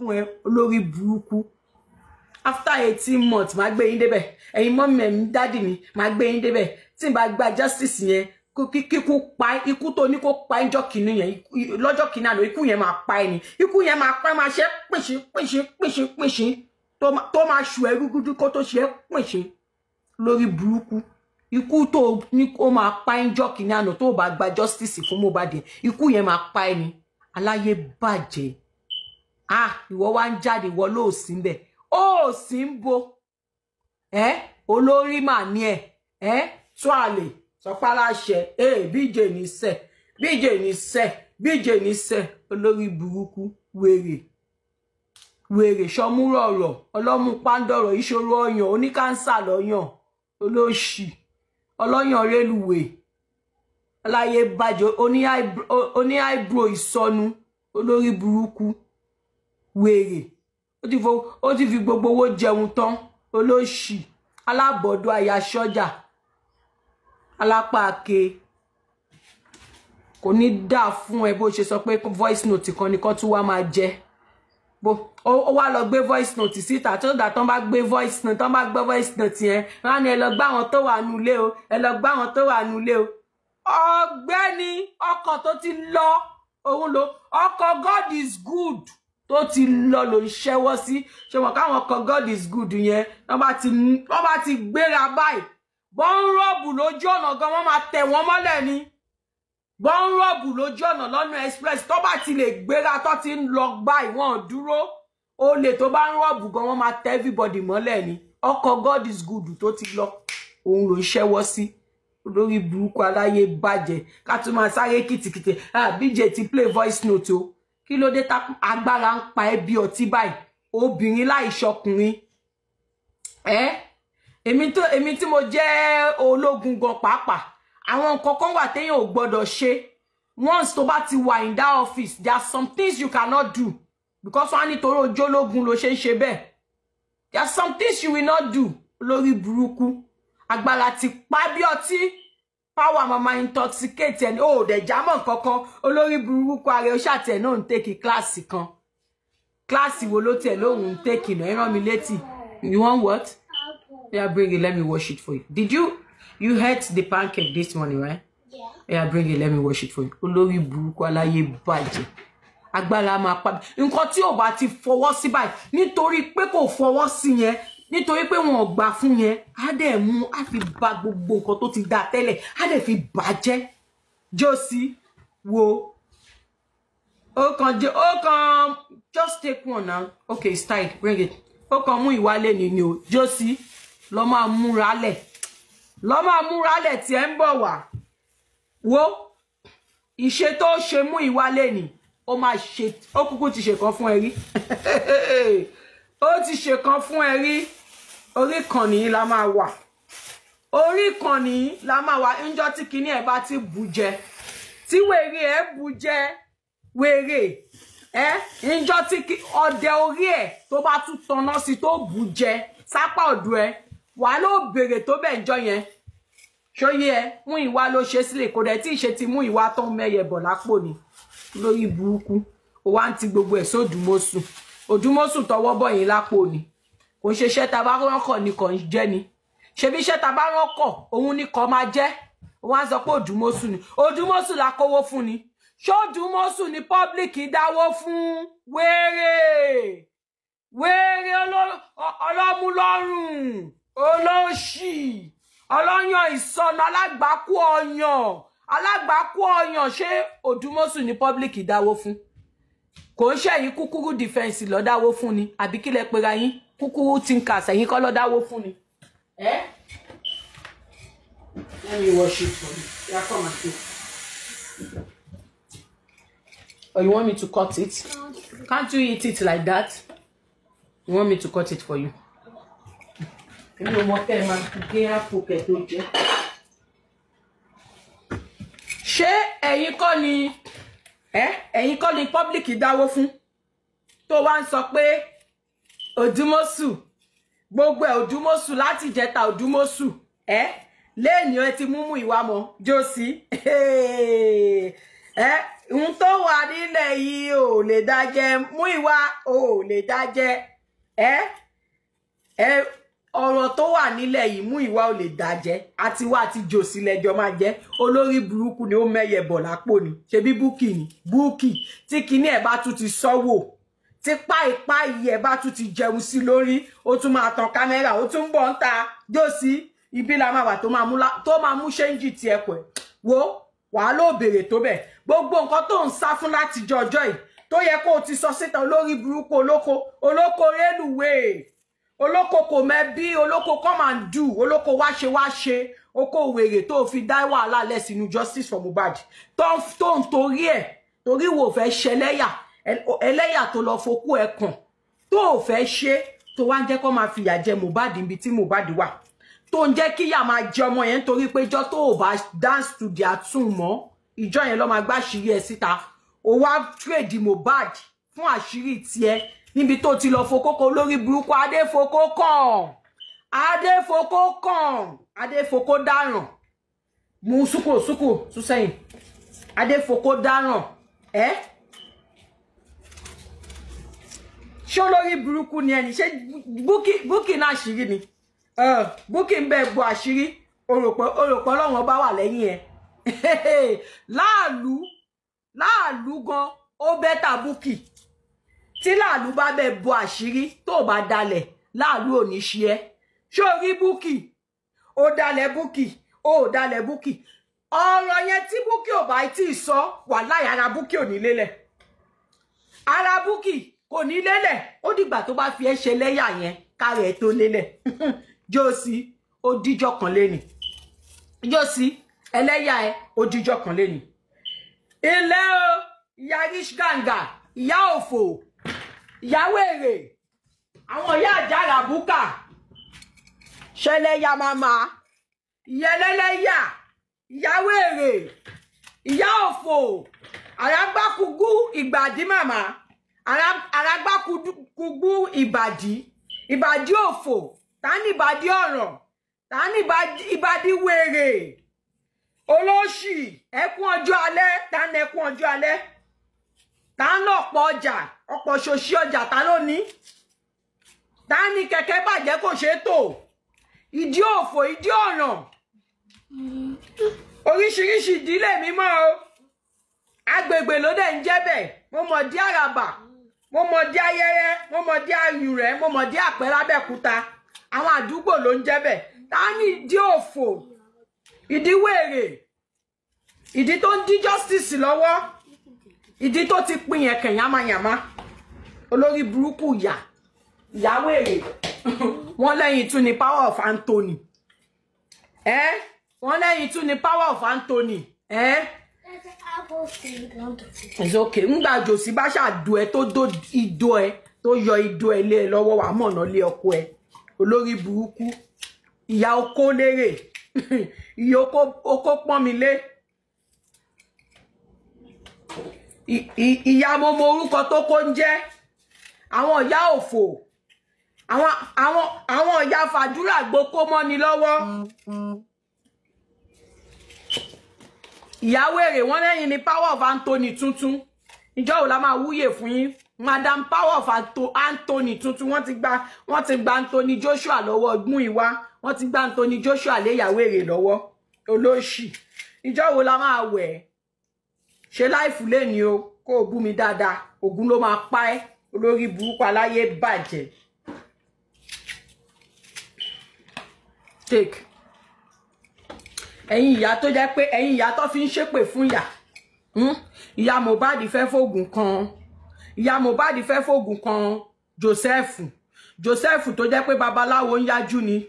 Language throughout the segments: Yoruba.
fún ẹ olórí burúkú. After 18 months máa gbé yín débẹ̀. Ẹ̀yin mọ́mí ẹ̀mí dádì mi máa gbé yín débẹ̀. Tí n bá gba justice yẹn, kíkú pa ikú tó ní kó pa ẹjọ́ kìíní yẹn lọ́jọ́ kìíní àná, ikú yẹn máa pa ẹni, ikú yẹn máa pa ẹ, máa ṣe pìnṣín pìnṣín pìnṣín pìnṣín tó máa ṣù ẹ gúgúdú kó tó ṣe pìnṣín lórí burúkú. Ikú tó ní kó máa pa ẹjọ́ kìíní àná tó bá gba justice fún Mohbad, ikú yẹn máa pa ẹni. Aláyé bàjẹ́. Ah, ìwọ wá ń jáde, ìwọ ló sí ń bẹ̀, ó sì ń bo ẹ olórí mà ní ẹ ẹ tó àlè sọpáláṣẹ ẹ bíjè ní sẹ bíjè ní sẹ bíjè ní sẹ. Olórí burúkú, wèrè wèrè sọmúrọ̀rọ̀ ọlọ́mú pàǹdọ̀rọ̀ ìṣòro ọyàn oníkánsà lọ́yàn olóṣì ọlọ́yàn rélùwé aláyé bàjẹ́ oní àìbro ìsọnù olórí burúkú wèrè. Ó ti fi gbogbo owó jẹun tán olóṣì alábọ̀dọ̀ àyà sọ́jà alápàáké. Kò ní dáa fún ẹ bó ṣe sọ pé voice note kan ni kó tún wá máa jẹ. Bó ó wá lọ gbé voice note síta tó dà tán bá gbé voice note tán bá gbé voice note yẹn, wọ́n á ní ẹ lọ gbá àwọn tó wà nulẹ̀ o, ẹ lọ gbá àwọn tó wà nulẹ̀ o. Ọ̀gbẹ́ni ọkọ̀ tó ti lọ òun lo ọkọ̀ God is good tó ti lọ ló ń ṣẹ́wọ́ sí. Ṣe mọ̀ káwọn ọkọ̀ God is good yẹn wọ́n bá ti gbéra báyìí, bọ́n ń rọ́ọ̀bù lójú ọ̀nà gan, wọ́n máa tẹ̀ wọ́n mọ́lẹ̀ ni. Bọ́n ń rọ́ọ̀bù lójú ọ̀nà lọ́nà express tó bá ti lè gbéra tó ti ń lọ báyìí, wọ́n dúró. Olè tó bá ń rọ́ọ̀bù gan, wọ́n máa tẹ̀ everybody mọ́lẹ̀ ni. Ọkọ̀ God is good tó ti lọ òun ló ń ṣẹ́wọ́ sí. Lórí burúkú aláyé bàjẹ́. Ká tún máa sáré kìtìkìtì. BJ ti play voice note o. Kí ló dé tá agbára ń pa ẹ́ bí ọtí báyìí, obìnrin láì ṣọkùnrin ẹ? Èmi tí mo jẹ́ ológun gan pàápàá, àwọn nǹkan kan wà téèyàn ò gbọ́dọ̀ ṣe. Once tó bá ti wà in that office, there are some things you cannot do because wọ́n á nítorí ojú ológun ló ṣe ń ṣe bẹ́ẹ̀. There are some things you will not do. Lórí burúkú, agbára ti pa bí ọtí, power mama intoxicate ẹni ó dẹ̀ jámọ́ kankan. Olórí burúkú ara ẹ ṣàtì ẹ̀ náà ń tèkì kíláàsì kan. Kíláàsì wo ló tiẹ̀ lóhùn ń tèkì náà? Ẹ rán mi létí. You want what? Yeah, bring it. Let me wash it for you. Did you ate the pancake this morning, right? Yeah. Yeah, bring it. Let me wash it for you. Olórí burúkú aláyé bàjẹ́. Agbára máa pa nǹkan tí ò bá ti fọwọ́ sí báyìí, nítorí pé kò fọwọ́ sí yẹn, nítorí pé wọn ò gbà fún yẹn, á dẹ̀ mú á fi ba gbogbo nǹkan tó ti dá tẹ́lẹ̀, á dẹ̀ fi bàjẹ́. Josie, wo ó kàn jẹ ó kàn just take one now. Okay, it's tight. Bring it. Ó kàn mú ìwálé ni o. Josie, lọ máa múra lẹ̀, lọ máa múra lẹ̀ tí ẹ ń bọ̀ wá. Wo ìṣe tó ṣe mú ìwálé ni ó máa ṣe. Ó kúkú ti ṣe kan fún ẹ rí. Ó ti ṣe kan fún ẹ rí. Orí ìkànnì la máa wà, orí ìkànnì la máa wà. Ńjọ́ tí kinní ẹ bá ti bù jẹ, tí wèrè ẹ bù jẹ, wèrè ẹ, ńjọ́ tí ọdẹ orí ẹ tó bá tún tanná sí tó bù jẹ sápá ọ̀dọ̀ ẹ, wàá ló bèrè tó bẹ̀ ńjọ́ yẹn. Ṣóyé ẹ mú ìwà ló ṣe sílẹ̀, kò dẹ̀ tí ì ṣe ti mú ìwà tó ń mẹ́yẹ bọ̀ lápò ni. Lórí burúkú, ó wá ń ti gbogbo ẹ̀ sódùmọ́sù. Òdùmọ́sù tọwọ́ bọ̀ yín lápò ni. Kò ń ṣe iṣẹ́ tá a bá ránkọ̀ ni kò ń jẹ́ ni. Ṣebí iṣẹ́ tá a bá ránkọ̀ òun ni kò máa jẹ́. Wọ́n á sọ pé Òdùmọ́sù ni. Òdùmọ́sù la kówó fún ni. Ṣódùmọ́sù ni public dáwó fún? Wéré wéré ọlọ́múlọ́rùn olóṣì ọlọ́yàn ìsọnù alágbàkú ọyàn alágbàkú ọyàn. Ṣé Òdùmọ́sù ni public dáwó fún? Kò ń ṣẹ̀yìn kúkúrú defense ló dáwó fún ni, àbí kí lẹ pera yín? Kúkúrú thinkers ẹ̀yin kọ́ ló dáwó fún ni. Eh? Let me wash it for you. Yeah, come and take. Or you want me to cut it? Can't you eat it like that? You want me to cut it for you? Èmi ò mọ̀ kẹ́ ẹ máa gé àpò kẹ́ tó jẹ. Ṣé ẹ̀yin kọ́ ni ẹ̀yin kọ́ ni public dáwó fún? Tó wá ń sọ pé Òdùmọ́sù gbogbo ẹ̀ Òdùmọ́sù láti jẹta Òdùmọ́sù lẹ́ẹ̀ni ẹ ti múmú ìwà mọ́ Josie. Ohun tó wà nílẹ̀ yìí ò lè dájẹ́, Múyìwá ò lè dájẹ́. Ẹ ọ̀rọ̀ tó wà nílẹ̀ yìí Múyìwá ò lè dájẹ́, àti wá àti jòsí lẹ́jọ́ máa jẹ́. Olórí burúkú ni ó mẹ́yẹ bọ̀ lápò ni. Ṣebí Bukky ni, Bukky tí kinní ẹ̀ bá tún ti sọ́wọ́, tí páìpá yìí ẹ̀ bá tún ti jẹun sí lórí, ó tún máa tan kámẹ́rà, ó tún ń bọ̀ ń ta jòsí. Ibi la máa wà tó máa mú ṣéǹjì ti ẹ̀kọ́ ẹ̀. Wo wàá ló béèrè tó bẹ̀. Gbogbo nǹkan tó ń sá fún láti jọ ọjọ́ yìí tó yẹ kó o ti sọ síta, olórí burúkú olóko, olóko rélùwéè, olóko kò mẹ́bí, olóko come and do, olóko wáṣe wáṣe, oko wèrè tó fi dá wàhálà lẹ̀ sínú justice for Mohbad. Tó ń torí ẹ̀, torí wo fẹ́ ṣẹlẹ́yà, ẹlẹ́yà tó lọ fokú ẹ̀ kàn, tó ò fẹ́ ṣe, tó wá ń jẹ́ kó máa fìyà jẹ Mohbad níbi tí Mohbad wà, tó ń jẹ́ kíyà máa jẹ ọmọ yẹn nítorí pé ìjọ tó ò bá dance to their tune mọ́, ìjọ yẹn ló máa gbá àṣírí ẹ̀ síta. Ó wá trade Mohbad fún àṣírí tiẹ̀ níbi tó ti lọ fokókó lórí burúkú. Adéfokó kàn, Adéfokó kàn, Adéfokó dáràn. Mú súkò súkò súsẹ́yìn. Adéfokó dáràn. Ẹ́ ṣé olórí burúkú ni ẹni? Ṣé Bukky náà àṣírí ni? Bukky ń bẹ bo àṣírí, òròpọ̀ Ọlọ́run ọba wà lẹ́yìn ẹ̀. Láàlú láàlú gan ó bẹ́tà Bukky. Tí láàlú bá bẹ bo àṣírí tó bá dalẹ̀, láàlú ò ní ṣe ẹ́. Ṣé o rí Bukky? Ó dalẹ̀ Bukky, ó dalẹ̀ Bukky. Ọ̀rọ̀ yẹn tí Bukky ò bá tí ì sọ, wàláhì ara Bukky ò ní lélẹ̀. Ara Bukky kò ní lélẹ̀. Ó dìgbà tó bá fi ẹ́ ṣe lẹ́yà yẹn kárẹ̀ tó lélẹ̀. Jósì ó díjọ́ kan léni. Jósì ẹlẹ́yà ẹ ó díjọ́ kan léni. Ilé o, ìyá rich ganga, ìyá òfò, ìyá wèrè, àwọn ìyá àjàrà búkà, ṣẹlẹ́yà màmá, ìyá ẹlẹ́lẹ́yà, ìyá wèrè, ìyá òfò, àràgbákugú ìgbàdí màmá, àràgbákugú ìbàdí, ìbàdí òfò, tani ìbàdí ọ̀ràn, tani ìbàdí wèrè, olóṣì, ẹkún ọjọ́ alẹ́, tani ẹkún ọjọ́ alẹ́, ta ń lọ̀pọ̀ ọjà, ọ̀pọ̀ ṣòṣì ọjà ta ló ní, ta ní kẹ̀kẹ́ bàjẹ́ kò ṣeé tò, ìdí òfò, ìdí ọ̀ràn, oríṣiríṣi ìdílé mímọ́ o, agbègbè ló dẹ̀ ń jẹ́ bẹ̀. Mo mọ̀ dí àràbà, mo mọ̀ dí ayẹyẹ, mo mọ̀ dí ayùnrẹ́, mo mọ̀ dí àpẹ́ lábẹ́òkúta, àwọn àdúgbò ló ń jẹ́ bẹ̀. Ta ní ìdí òfò, ìdí wèrè, ìdí tó ń dí justice lọ́wọ́, ìdí tó ti pin yẹn kàn yánmayànmá, olórí burúkú ìyá, ìyá wèrè. Wọ́n lẹ́yìn tún ni power of Anthony. Wọ́n lẹ́yìn tún ni power of Anthony. It's okay. Ńgbà jòsí bá ṣàdó ẹ tó dó ìdó ẹ tó yọ ìdó ẹ lé ẹ lọ́wọ́, wàá mọ̀nà lé ọkọ ẹ. Olórí burúkú, ìyá okó lérè, ìyá okó pọ́n mi lé. Ìyá mo mọ orúkọ tó kó ń jẹ́. Àwọn ìyá òfò, àwọn ìyá fàdúrà gboko mọ́ni lọ́wọ́. Ìyá wèrè, wọ́n lẹ́yìn ni power of Anthony tuntun. Ìjọ́ wo la máa wúyè fún yín? Madam power of Anthony tuntun. Wọ́n ti gba Anthony Joshua lọ́wọ́ Múyìwá, wọ́n ti gba Anthony Joshua lé ìyá wèrè lọ́wọ́. Olóṣì, ìjọ́ wo la máa wẹ̀? Ṣe láìfù lẹ́ni o, kó o bú mi dáadáa, Ògún ló máa pa ẹ́, olórí burúkú aláyé bàjẹ́. Take. Ẹ̀yin ìyá tó jẹ́ pé ẹ̀yin ìyá tó fi ń ṣépè fún ìyá. Ìyá Mohbad fẹ́ fògùn kan, ìyá Mohbad fẹ́ fògùn kan Joseph. Joseph tó jẹ́ pé babaláwo ń yájú ni.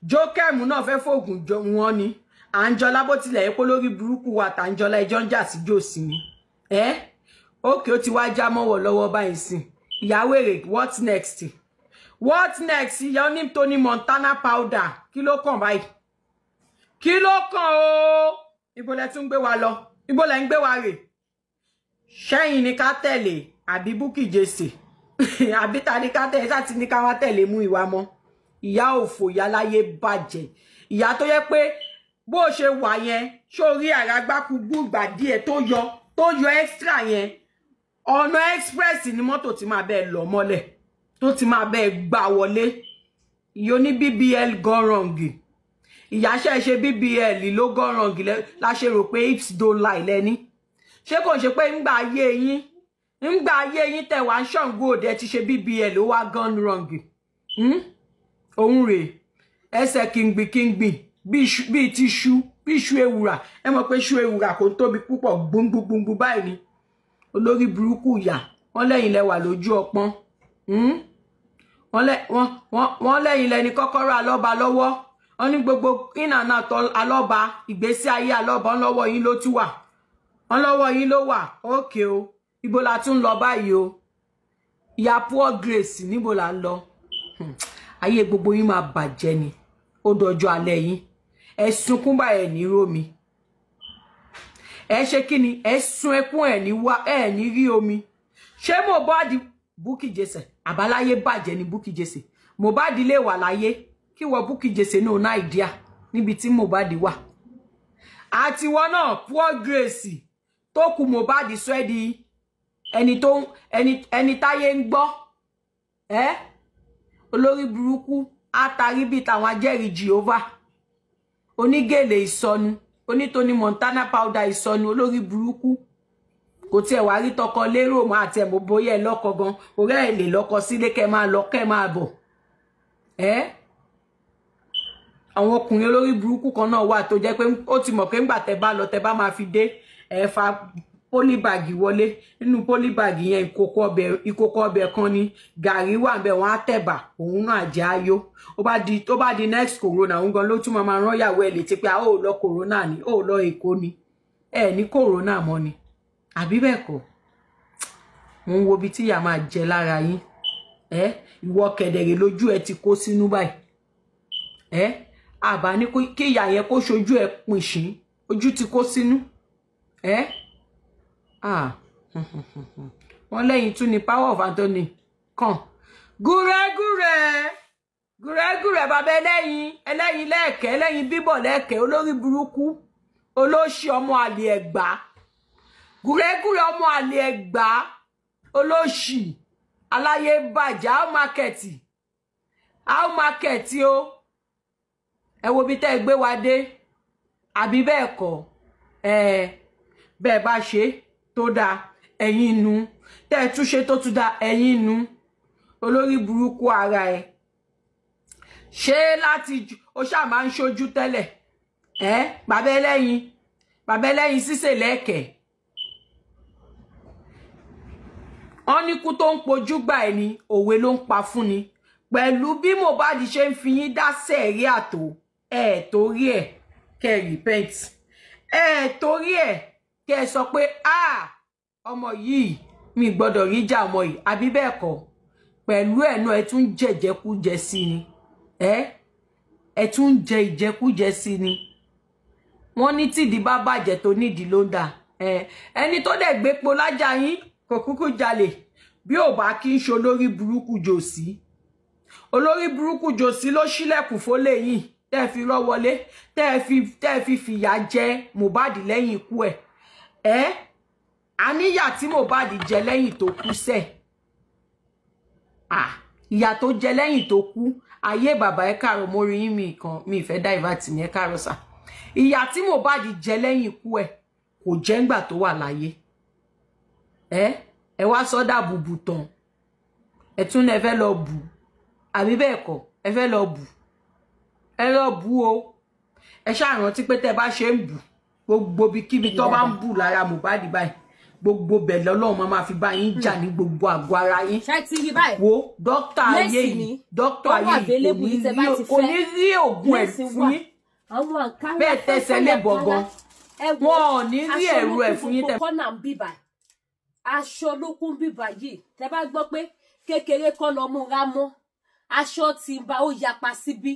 Jókẹ́mù náà fẹ́ fògùn wọn ni. Àǹjọlá bó tilẹ̀ yẹ kó lórí burúkú wa tàǹjọlá ẹjọ́ ń jà sí jòsí ni. Ókè ó ti wá já mọ́wọ́ lọ́wọ́ báyìí sìn. Ìyá wèrè, what next? What next? Ìyá oní Tony Montana powder, kí ló kàn báyìí? Kí ló kàn o? Ibo lẹ tún gbé wa lọ? Ibo lẹ ń gbé wa rè? Ṣẹ́yìn ni ká tẹ̀lé àbí Bukky Jesse? Àbí ta ni ká tẹ̀lé? Ṣá ti ní ká wá tẹ̀lé Múyìwá mọ́. Ìyá òfò, ìyá láyé bàjẹ́. Ìyá tó yẹ pé bó ṣe wà yẹn, ṣó rí àràgbákú gbúgbà díẹ̀ tó yọ, tó yọ extra yẹn, ọ̀nà express ni mọ́tò ti máa bẹ́ẹ̀ lọ mọ́lẹ̀, tó ti máa bẹ́ẹ̀ gbà wọlé. Ìyó ní BBL gone wrong. Ìyáṣẹ́ ṣe BBL ló gone wrong la ṣe rò pé hips don't lie lẹ́ni. Ṣé kò ṣe pé ńgbà ayé yín, ńgbà ayé yín tẹ̀ wá ń Ṣàngó Òde ti ṣe BBL ó wá gone wrong. Òun rèé, ẹsẹ̀ kìngbìkìngbì bíi ti ṣu, bíi ṣu ewùrà. Ẹ mọ̀ pé ṣu ewùrà kò tóbi púpọ̀, gbùngbùngbùngbù báyìí ni. Olórí burúkú ìyà, wọ́n lẹ́yìn lẹ wà lójú ọpọ́n. Wọ́n lẹ́yìn lẹni kọ́kọ́rọ́ alọ́ba lọ́wọ́. Wọ́n ní gbogbo ìnànà tọ́ alọ́ba, ìgbésí ayé alọ́ba lọ́wọ́ yín ló tún wà. Wọ́n lọ́wọ́ yín ló wà. Ókè o, ibo la tún lọ báyìí o? Ìyá Poor Grace, níbo la ń lọ? Ayé gbogbo yín máa bàjẹ́ ni. Ó dọjọ́ alẹ́ yín. Ẹ sunkún báyìí ní rómi. Ẹ ṣe kí ni? Ẹ sun ẹkún ẹ ní wá, ẹ ní rí omi. Ṣé Mohbad Bukky Jesse àbáláyé bàjẹ́ ni Bukky Jesse? Mohbad lè wà láyé kí wọ Bukky Jesse náà ná ìdíà níbi tí Mohbad wà. Àtiwọ́ náà Poor Grace tó kù Mohbad sọ ẹ́ di ẹni tó ẹni táyé ń gbọ́. Ẹ́ olórí burúkú àtàrí bíi tàwọn ajẹ́rìí Jehovah, onígèlè ìsọnu, onítòní Montana powder ìsọnu, olórí burúkú. Kò tiẹ̀ wá rí tọkọ lérò mọ́ àti ẹ̀mọ́ bóyá ẹ lọ́kọ gan, ọ̀rẹ́ ẹ̀ lè lọ́kọ sílé kẹ́ máa lọ kẹ́ máa bọ̀. Ẹ́ àwọn ọkùnrin olórí burúkú kan náà wà tó jẹ́ pé ó ti mọ̀ pé ńgbà tẹ́ bá lọ tẹ́ bá máa fi dé, ẹ fa pólíbàgì wọlé. Nínú pólíbàgì yẹn ìkòkò ọbẹ̀ kan ni gàrí wà ńbẹ̀, wọ́n á tẹ̀bà, òun náà jẹ́ ayó. Ó bá di next corona, òun gan ló tún máa rán ìyàwó ẹ̀ létí pé a ó lọ corona ni, ó lọ Èkó ni, ẹ ní corona mọ́ ni, àbí bẹ́ẹ̀ kọ́? Mo ń wo ibi tí ìyà máa jẹ lára yín. Ẹ ìwọ kẹ̀dẹ̀rẹ̀ lójú ẹ ti kó sínú báyìí. Ẹ àbá ní kí ìyà yẹn kó ṣojú ẹ pìnṣín, ojú ti kó sínú. Ẹ wọ́n lẹ́yìn tún ni power of Anthony kan. Gúrẹ́gúrẹ́ gúrẹ́gúrẹ́ bàbá ẹlẹ́yin, ẹlẹ́yin lẹ́ẹ̀kẹ́, ẹlẹ́yin bíbọ̀ lẹ́ẹ̀kẹ́, olórí burúkú, olóṣì ọmọ àlè ẹ̀gbá. Gúrẹ́gúrẹ́ ọmọ àlè ẹ̀gbá, olóṣì aláyé bàjẹ́. How market o. Ẹ wo bí tẹ́ ẹ gbé wa dé, àbí bẹ́ẹ̀ kọ́? Ẹ bẹ́ẹ̀ bá ṣe tó dáa ẹ̀yin nu, tẹ́ ẹ túnṣe tó tún dáa ẹ̀yin nu. Olórí burúkú ara ẹ ṣé láti ó ṣáà máa ń ṣojú tẹ́lẹ̀. Ẹ bàbá ẹlẹ́yin, bàbá ẹlẹ́yin sísè lẹ́ẹ̀kẹ́. Wọ́n ní kú tó ń pojú gbà ẹni, òwe ló ń pa fún ni. Pẹ̀lú bí Mohbad ṣe ń fi yín dá sẹ̀rí àtò, ẹ̀ torí ẹ̀ kẹ́ repent, ẹ̀ torí ẹ̀ kẹ́ sọ pé ah ọmọ yìí mi gbọ́dọ̀ rí jà ọmọ yìí, àbí bẹ́ẹ̀ kọ́? Pẹ̀lú ẹ̀ náà ẹ tún jẹ̀jẹ̀kújẹ sí ni. Ẹ tún jẹ ìjẹkújẹ sí ni. Wọ́n ní tìdí bá bàjẹ́ tó nídìí ló ń dà. Ẹni tó dẹ̀ gbépo lájà yín kò kúkú jalè, bí ò bá kí ń ṣe olórí burúkú jòsí. Olórí burúkú jòsí ló ṣílẹ̀kùn fólè yìí tẹ́ fi rọ́ wọlé, tẹ́ fi fìyà jẹ Mohbad lẹ́yìn ikú ẹ̀. Àníyà tí Mohbad jẹ lẹ́yìn tó kú sẹ̀, ìyà tó jẹ lẹ́yìn tó kú, ayé bàbá ẹ káàárọ̀, mo rí yín mi kan mi ìfẹ́ divert mi, ẹ káàárọ̀ sà. Ìyà tí Mohbad jẹ lẹ́yìn ikú ẹ̀ kò jẹ́ ńgbà tó wà láyé. Ẹ wá sọ́dà bùbù tán, ẹ tún ẹ fẹ́ lọ bù, àbí bẹ́ẹ̀ kọ́? Ẹ fẹ́ lọ bù, ẹ lọ bù o. Ẹ ṣáà rántí pé tẹ́ bá ṣe ń bù, gbogbo ibikíbi tó bá ń bù lára Mohbad báyìí, gbogbo bẹ̀ lọ́lọ́run máa fi bá yín jà ní gbogbo àgọ́ ara yín. Wo dókítà ayé yìí, dókítà ayé yìí kò ní rí ògùn ẹ̀ fún yín. Bẹ́ẹ̀ tẹsẹ̀ lé bọ̀gàn, wọn ò ní rí ẹ̀rù ẹ̀ fún yín. Aṣọ ló kún bíbà yìí. Tẹ́ bá gbọ́ pé kékeré kọ́ lọ múra mọ́, aṣọ tí ń bá ó yapa síbí.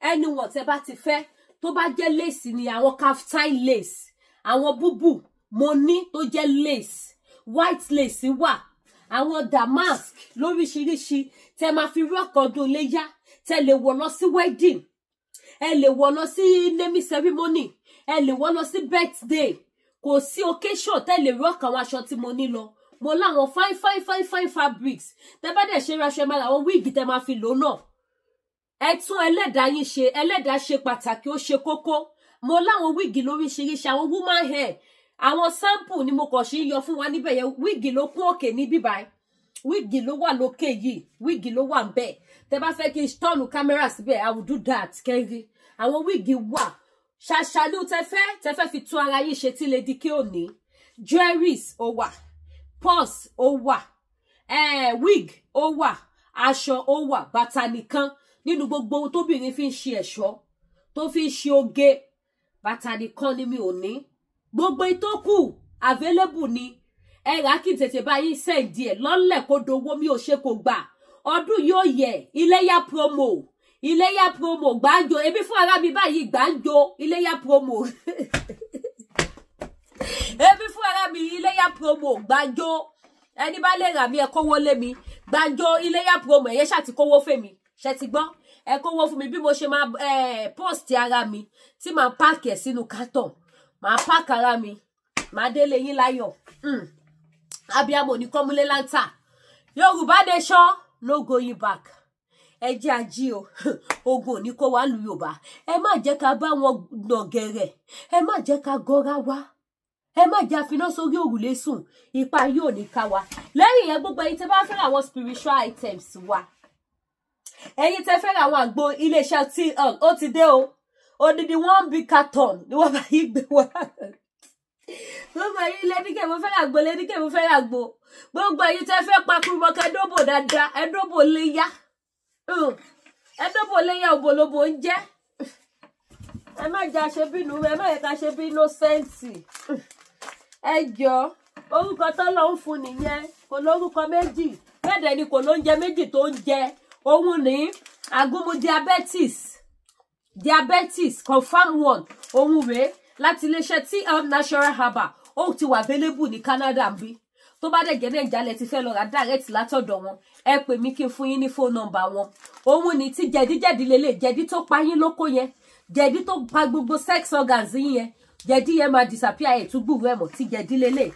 Ẹni wọ̀n tẹ́ bá ti fẹ́, tó bá jẹ́ lace ni, àwọn kaftan lace, àwọn búbù mo ní tó jẹ́ lace, white lace wà, àwọn damask lóríṣiríṣi tẹ́ máa fi rọ́kọ̀ọ́dún léyá, tẹ́ lè wọ̀ lọ sí wedding, ẹ lè wọ̀ lọ sí naming ceremony, ẹ lè wọ̀ lọ sí birthday. Kò sí occasion tẹ́lẹ̀ rock àwọn aṣọ tí mo ní lọ. Mo láwọn fine fine fine fine fabrics. Tẹ́ bá dẹ̀ ṣe raṣọ, ẹ máa ra àwọn wig tẹ́ máa fi lò náà. Ẹ tún ẹlẹ́dàá yín ṣe. Ẹlẹ́dàá ṣe pàtàkì, ó ṣe kókó. Mo láwọn wig lóríṣiríṣi, àwọn woman hair, àwọn sample ni mo kàn ṣe ń yọ fún wa níbẹ̀ yẹn. Wig ló kún òkè ní bíbáyìí, wig ló wà lókè yìí, wig ló wà ń bẹ̀. Tẹ́ bá fẹ́ kí n turn camera síbẹ̀, I will do that. Kẹ́rí àwọn wig wà ṣàṣàlú tẹ́ fẹ́ fi tún ara yín ṣe tí Lady K ò ní. Jewelries ó wà, purse ó wà, wig ó wà, aṣọ ó wà, bàtà nìkan nínú gbogbo ohun tóbìnrin fi ń ṣe ẹ̀ṣọ́, tó fi ń ṣe oge, bàtà nìkan ni mi ò ní. Gbogbo ìtókù available ni. Ẹ rà kí n tètè bá yín send ẹ̀ lọ́lẹ̀ kó dowó. Mi ò ṣe kò gbà. Ọdún yóò yẹ. Iléyá promo, iléyá promo gbàǹjo. Ebi fún ara mi báyìí, gbàǹjo iléyá promo. Ebi fún ara mi, iléyá promo gbàǹjo. Ẹni bá lè rà mí, ẹ kówó lé mi. Gbàǹjo iléyá promo. Ẹ̀yẹ ṣáà ti kówó fèmí, ṣe ti gbọ́? Ẹ kówó fún mi bí mo ṣe máa post ara mi tí màá pack ẹ̀ sínú carton, màá pack ara mi, màá délé yín láyọ̀. Abiyamọ ní kọ́múlé láńtà. Yorùbá nation, no going back. Ẹ jẹ́ ají o. Ogun ò ní kó wá lu Yorùbá. Ẹ má jẹ́ ká bá wọn nàgẹ̀rẹ̀, ẹ má jẹ́ ká gọ́ra wá, ẹ má jẹ́ àfiná sórí òrùlé sùn. Ipa yóò ní ká wa. Lẹ́yìn yẹn, gbogbo ẹ̀yin tẹ́ bá fẹ́ àwọn spiritual items wa, ẹ̀yin tẹ́ fẹ́ àwọn àgbo iléeṣẹ́ TL, ó ti dé o. Odidi one big carton ni wọ́n bá yí gbé wá. Gbogbo ẹ̀yin Lady K, mo fẹ́ àgbo, Lady K, mo fẹ́ àgbo. Gbogbo ẹ̀yin tẹ́ fẹ́ pakurumọkẹ dóbò dáadáa, ẹ dóbò léyà, ẹ dóbò léyà, òbòlóbò ń jẹ́. Ẹ má jẹ́ àṣebínú, ẹ má yẹ ká ṣe bí innocent. Ẹ jọ, orúkọ tọ́lọ́ ń fún nìyẹn, kò lórúkọ méjì. Bẹ́ẹ̀ dẹ̀ ni kò lóúnjẹ méjì tó ń jẹ. Òun ní àgúnmu diabetes, diabetes confam one. Òun rèé láti iléeṣẹ́ TL Natural Herbal. Ó ti wà available ní Canada bí. Tó bá dẹ̀ jẹ́ Nàìjíríà lẹ ti fẹ́ lọ rà direct látọ̀dọ̀ wọn, ẹ pè mí kí n fún yín ní phone number wọn. Òun ní tí jẹ̀díjẹ̀dí lélẹ̀, jẹ̀dí tó pa yín lóko yẹn, jẹ̀dí tó pa gbogbo sex organs yín yẹn, jẹ̀dí yẹn máa disappear, ẹ̀ tún gbúrú ẹ̀ mọ̀. Tí jẹ̀dí lélẹ̀,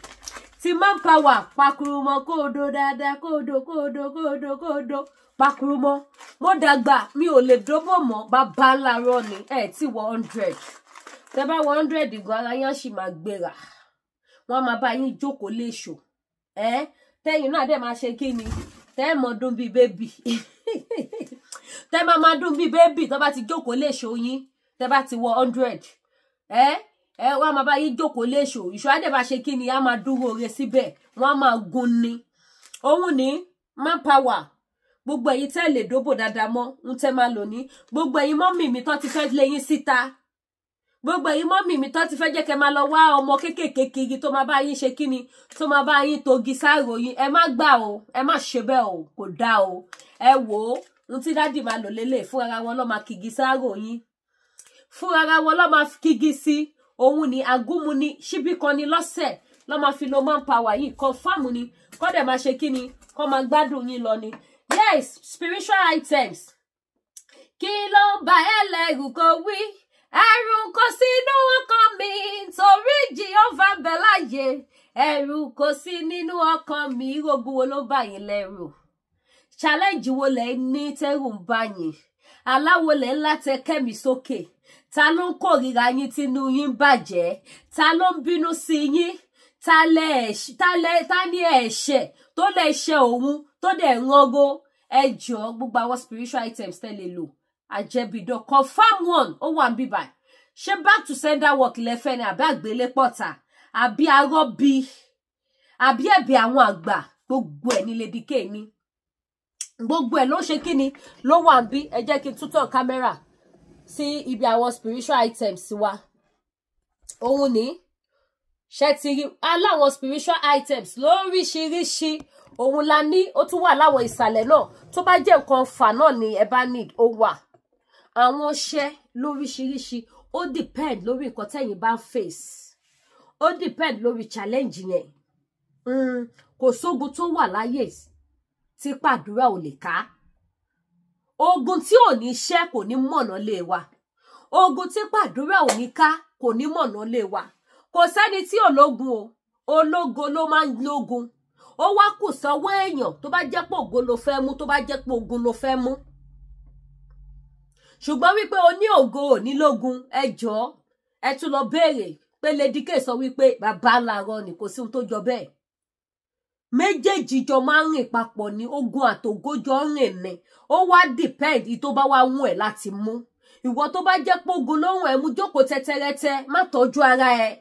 tí manpower pakurumọ, kóòdó dáadáa, kóòdó kóòdó kóòdó kóòdó pakurumọ. Mo dàgbà, mi ò lè dóbò mọ́. Bàbá ńlá rọ ni ẹ tí wọ 100. Tẹ bá wọ 100 gan, ara yẹn sì máa gbéra. Wọn máa bá yín jókòó léṣo ẹ. Tẹ̀yin náà dẹ̀ máa ṣe kí ni, tẹ́ ẹ mọ̀ dún bíi baby, tẹ́ máa máa dún bíi baby. Tó bá ti jókòó léṣo yín, tẹ́ bá ti wọ 100, ẹ ẹ wọ́n máa bá yín jókòó léṣo. Ìṣó á dẹ̀ máa ṣe kí ni, á máa dúró re síbẹ̀, wọ́n á máa gun ni. Òun ní manpower. Gbogbo ẹ̀yin tẹ́ lè dóbò dáadáa mọ́ ń tẹ́ máa lò ní. Gbogbo ẹ̀yin mummy mi tó ti fẹ́ lé yín síta, gbogbo ẹ̀yin mummy mi tó ti fẹ́ jẹ́ kẹ́ máa lọ wá ọmọ kéékèèké kiri tó máa bá yín ṣe kíni, tó máa bá yín togi sáàrò yín, ẹ má gbà o, ẹ má ṣe bẹ́ẹ̀ o, kò dáa o. Ẹ wò ó, ohun tí daddy máa lò lélẹ̀, fún ara wọn ló máa kigi sáàrò yín, fún ara wọn ló máa kigi sí. Òun ni agúnmu ni ṣíbí kan ni lọ́sẹ̀ ló máa fi lo manpower yìí. Confam ni. Kọ́ dẹ̀ máa ṣe kíni, kọ́ máa gbádùn yín lọ ni. Yes, spiritual items. Kí ló ń ba ẹ lẹ́rù? Kò wí. Ẹ̀rù kò sínú ọkàn mi torí Jehovah ń bẹ láàyè. Ẹ̀rù kò sí nínú ọkàn mi. Ogun wo ló bá yín lẹ́rù? Challenge wo lẹ ní tẹ́rù ń bá yín? Aláwo lẹ ńlá tẹ kẹ́mi sókè? Ta ló ń kórìíra yín tínú yín bàjẹ́? Ta ló ń bínú sí yín? Ta lẹ ta ní ẹ̀ṣẹ̀ tó lè ṣe òun tó dẹ̀ ń rọgó? Ẹ jọ̀ọ́, gbogbo àwọn spiritual items tẹ́ lè lò, àjẹbìdàn confam one, ó wà ń bíbà. Ṣé back to sender work lẹ́fẹ́ ni, àbí àgbélépọ̀tà, àbí arọ́bí, àbí ẹ̀bẹ̀ àwọn àgbà? Gbogbo ẹ̀ ní Lady K ní. Gbogbo ẹ̀ ló ṣe kí ni, ló wà ń bí. Ẹ jẹ́ kí n túntàn camera sí ibi àwọn spiritual items wa. Òun ní ṣe ti rí aláwọn spiritual items lóríṣiríṣi. Òun la ní. Ó tún wà láwọn ìsàlẹ̀ náà. Tó bá jẹ́ nǹkan fà náà ni ẹ bá ní, ó wà. Àwọn ọṣẹ lóríṣiríṣi, ó depend lórí nǹkan tẹ́yin bá ń face, ó depend lórí challenge yẹn. Kò sógun tó wà láyé tí pàdúrà ò lè ká. Ogun tí ò ní ṣẹ́ kò ní mọ̀nà lé wa. Ogun tí pàdúrà ò ní ká kò ní mọ̀nà lé wa. Kò sẹ́ni tí ológun o, ológo ló máa ń lógun. Ó wá kù sọ́wọ́ èèyàn tó bá jẹ́ pé ògo ló fẹ́ mú, tó bá jẹ́ pé ogun ló fẹ́ mú. Ṣùgbọ́n wípé o ní ògo ò ní lógun, ẹ jọ̀ọ́ ẹ tún lọ béèrè pé Lady K sọ wípé bàbá làárọ̀ ni, kò sí ohun tó jọ bẹ́ẹ̀. Méjèèjì jọ máa ń rìn papọ̀ ní, ogun àtògo jọ ń rìn ni. Ó wá depend tó bá wá wùn ẹ̀ láti mú. Ìwọ tó bá jẹ́ pé ogun lóhùn ẹ̀ mú, jókòó tẹ́tẹ́rẹ́tẹ́, má tọ́jú ara ẹ̀.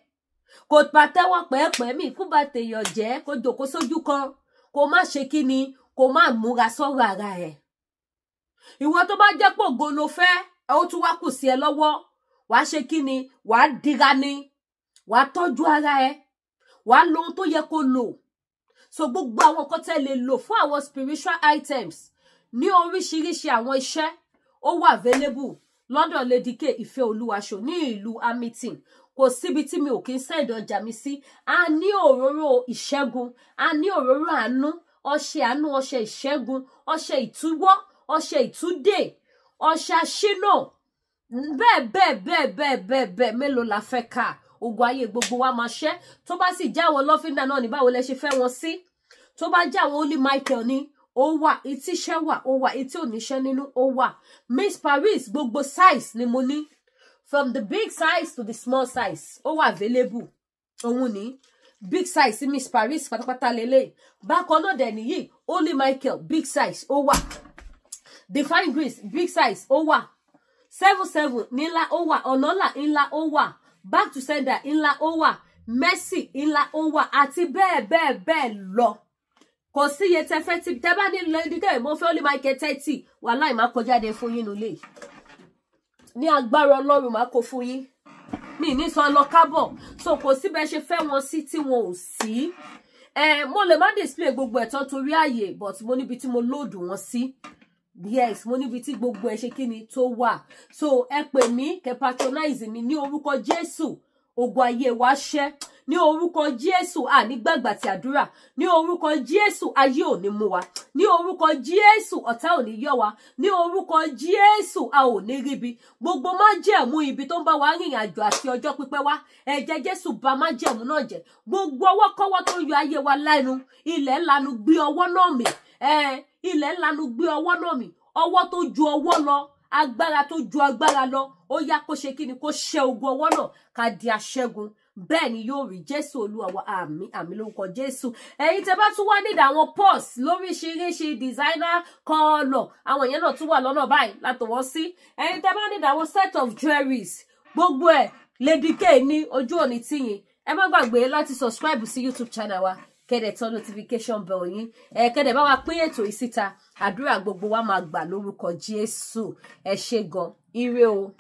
Kò pàtẹ́wọ́ pẹ́ẹ́pẹ́ mi kú bá tèèyàn jẹ́, kó jókòó sójú kan, kó má ṣe kí ni, kó má múra sọ́rọ̀ ara ẹ̀. Ìwọ tó bá jẹ́ pé ògo ló fẹ́, ó tún wá kù sí ẹ lọ́wọ́, wàá ṣe kí ni, wàá dira ni, wàá tọ́jú ara ẹ, wàá lo ohun tó yẹ kó lò. So gbogbo àwọn nǹkan tẹ́ lè lò fún àwọn spiritual items ní oríṣiríṣi àwọn iṣẹ́ ó wà available lọ́dọ̀ Lady K Ìfẹ́ Olúwaṣọ ní ìlú Hamilton. Kò síbi tí mi ò kí ń send ọjà mi sí. A ní òróró ìṣẹ́gun, a ní òróró àánú, ọṣẹ àánú, ọṣẹ ìṣẹ́gun, ọṣẹ ìtúwọ́, ọṣẹ ìtúdè, ọṣẹ àṣínà, bẹ́ẹ̀ bẹ́ẹ̀ bẹ́ẹ̀ bẹ́ẹ̀ bẹ́ẹ̀ bẹ́ẹ̀. Mélòó la fẹ́ kà? Ogun ayé gbogbo wa máa ṣẹ́. Tó bá sì jẹ́ àwọn lọ́fíńdà náà ní, báwo lẹ ṣe fẹ́ wọn sí? Tó bá jẹ́ àwọn Holy Michael ní, ó wà, etí iṣẹ́ wà, ó wà, etí oníṣẹ́ nínú, ó wà. Miss Paris, gbogbo size ni mo ní, from the big size to the small size, ó wà available. Òun ní big size Miss Paris pátápátá lélẹ̀. Bákan náà dẹ̀ nìyí, Holy Michael big size ó wà, Divine Grace big size ó wà, 77 ńlá ó wà, ọ̀nàlà ńlá ó wà, back to sender ńlá ó wà, Mercy ńlá ó wà, àti bẹ́ẹ̀ bẹ́ẹ̀ bẹ́ẹ̀ lọ. Kò sí iye tẹ fẹ́ tí tẹ bá ní Lady K mo fẹ́ Holy Michael 30, wàláì má kọjá de fún yín nulẹ̀. Ní agbára Ọlọ́run má kó fún yín, mi ní sọ lọ kábọ̀. So kò sí bẹ́ẹ̀ ṣe fẹ́ wọn sí tí wọn ò sí. Mo lè má display gbogbo ẹ̀tọ́ torí ààyè, but mo níbi tí mo load wọn sí. Yes, mo níbi tí gbogbo ẹ ṣe kíni tó wà. So ẹ pè mí, kẹ́ patronize mi ní orúkọ Jésù. Ogun ayé wa ṣẹ́ ní orúkọ Jésù. Àní gbàgbà tí àdúrà ní orúkọ Jésù. Ayé ò ní mú wa ní orúkọ Jésù. Ọ̀tá ò ní yọ wa ní orúkọ Jésù. A ò ní ríbi gbogbo májẹ̀mú ibi tó ń bá wa rìnrìn àjò àti ọjọ́ pípẹ́ wá. Ẹ̀jẹ̀ Jésù bà májẹ̀mú náà jẹ́. Gbogbo ọwọ́ kọ́wọ́ tó ń yọ ayé wa lẹ́nu, ilẹ̀ ńlanu gbé ọwọ́ náà mì. Ilẹ̀ ńlanu gbé ọwọ́ náà mì. Ọwọ́ tó ju ọwọ́ lọ, agbára tó ju agbára lọ, ó yá kó ṣe kíni, kó ṣẹ́ ogun ọwọ́ náà, ká di aṣẹ́gun. Bẹ́ẹ̀ ni yóò rí. Jésù Olúwa wa. Àmín, àmín lórúkọ Jésù. Ẹ̀yin tẹ́ bá tún wá nídìí àwọn purse lóríṣiríṣi designer colour, àwọn yẹn náà tún wà lọ́nà báyìí látọwọ́ sí. Ẹ̀yin tẹ́ bá nídìí àwọn set of jewelries, gbogbo ẹ̀ Lady K ní ojú òní tìyìn. Ẹ má gbàgbé láti subscribe sí YouTube channel wa, kẹ́dẹ̀ tán notification bell yín, ẹ kẹ́dẹ̀ bá wa pín ètò yìí síta. Àdúrà gbogbo wa máa gbà lórúkọ Jésù. Ẹ ṣé gan, ire o.